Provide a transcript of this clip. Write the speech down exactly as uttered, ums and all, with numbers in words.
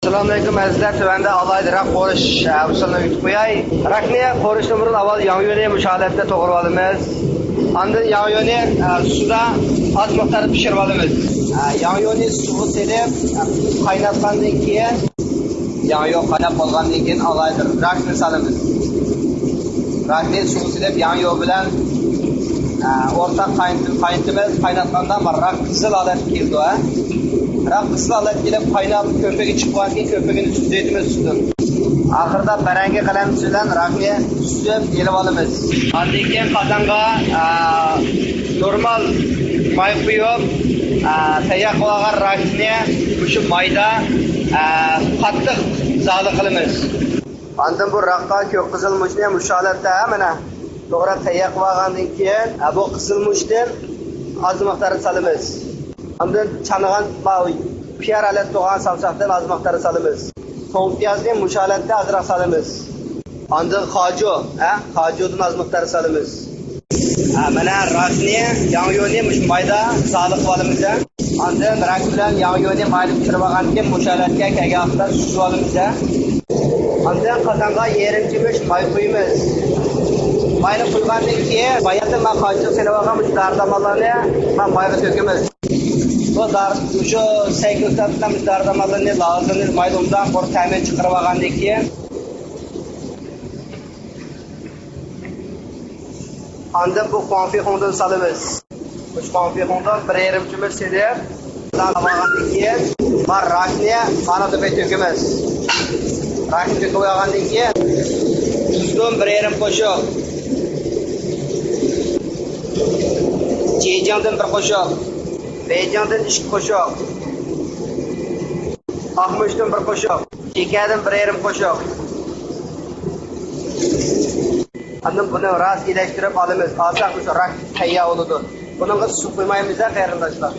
ئەسسالامۇئەلەيكۇم ئەزىزلەر، تۆۋەندە ئالاھىدە راك قورۇش ئە، ئۇسۇلىنى ئۆگىتىپ قوياي. راكنى قورۇشتىن بۇرۇن ئاۋۋال ياڭيۇنى مۇشۇ ھالەتتە توغرىۋالىمىز. ئاندىن ياڭيۇنى ئە، سۇدا ئاز مىقداردا پىشۇرۇۋالىمىز. ئە، ياڭيۇنى سۇغا سېلىپ ئە، قايناتقاندىن كېيىن، ياڭيۇ قايناپ بولغاندىن كېيىن ئالاھىدە راكنى سالىمىز. راكنى سۇغا سېلىپ ياڭيۇ بىلەن ئە، ئورتاق قاينىتىمىز، قاينىتىمىز. قايناتقاندا راك قىزىل ھالەتكە كېلىدۇ، ھە. راك قىزىل ھالەتكە كېلىپ قايناپ كۆپۈكى چىقىپ بولغاندىن كېيىن كۆپۈكىنى سۈزۈۋېتىمىز سۈتتىن. ئاخىرىدا بەرەڭگى قەلەمچە بىلەن راكنى سۈزۈپ ئېلىۋالىمىز. ئاندىن كېيىن قازانغا ئە، نورمال ماي قۇيۇپ ئە، تەييار قىلىۋالغان راكنى مۇشۇ مايدا ئە، قاتتىق زالى قىلىمىز. ئاندىن بۇ راكقا كۆك قىزىل مۇچنى مۇشۇ ھالەتتە مانا توغراپ تەييار قىلىۋالغاندىن كېيىن، ھە، بۇ قىزىل مۇچتىن ئاز مىقداردا سالىمىز. ئاندىن چانىغان، پىيار ھالەتتە تۇرغان سامساقتىن ئاز مىقداردا سالىمىز. توڭ پىيازنى مۇشۇ ھالەتتە ئازراق سالىمىز. ئاندىن خاجۇ، ھە، خاجۇدىن ئاز مىقداردا سالىمىز. ھە، مانا راكنى، ياڭيۇنى مۇشۇ مايدا زالىقىۋالىمىز. ئاندىن راك بىلەن ياڭيۇنى مايدا پىشۇرۇۋالغاندىن كېيىن مۇشۇ ھالەتكە كەلگەن ۋاقىتتا سۈزۈۋالىمىز. ئاندىن قازانغا يېرىم چېمىچ ماي قۇيىمىز. ماينى قۇيغاندىن كېيىن باياتىن مەن قانچىلىك سېلىۋالغان مۇشۇ دارى داماللارنى مەن مايغا تۆكىمىز. بۇ دار، مۇشۇ سەيكىل تەرىپىدىن مۇشۇ دارى داماللارنى لازىمنى مايدا ئۇنداق قۇرۇق تەمىنى چىقىرىۋالغاندىن كېيىن، ئاندىن بۇ خۇاڭفېخۇڭدىن سالىمىز. مۇشۇ خۇاڭفېخۇڭدىن بىر يېرىم چېمىچ سېلىپ، سالىۋالغاندىن كېيىن، بار راكنى قانىتىپ تۆكىمىز. راكنى تۆكۈپ ئالغاندىن كېيىن، تۇزدىن بىر يېرىم قوشۇق، جېجياڭدىن بىر قوشۇق، بېيجىڭدىن ئىككى قوشۇق، ئاقمۇچتىن بىر قوشۇق، شېكەردىن بىر يېرىم قوشۇق. ئاندىن بۇنى راست ئىلەشتۈرۈپ ئالىمىز. ئالساق مۇشۇ راك تەييار بولىدۇ. بۇنىڭغا سۇ قۇيمايمىز ھە، قېرىنداشلار.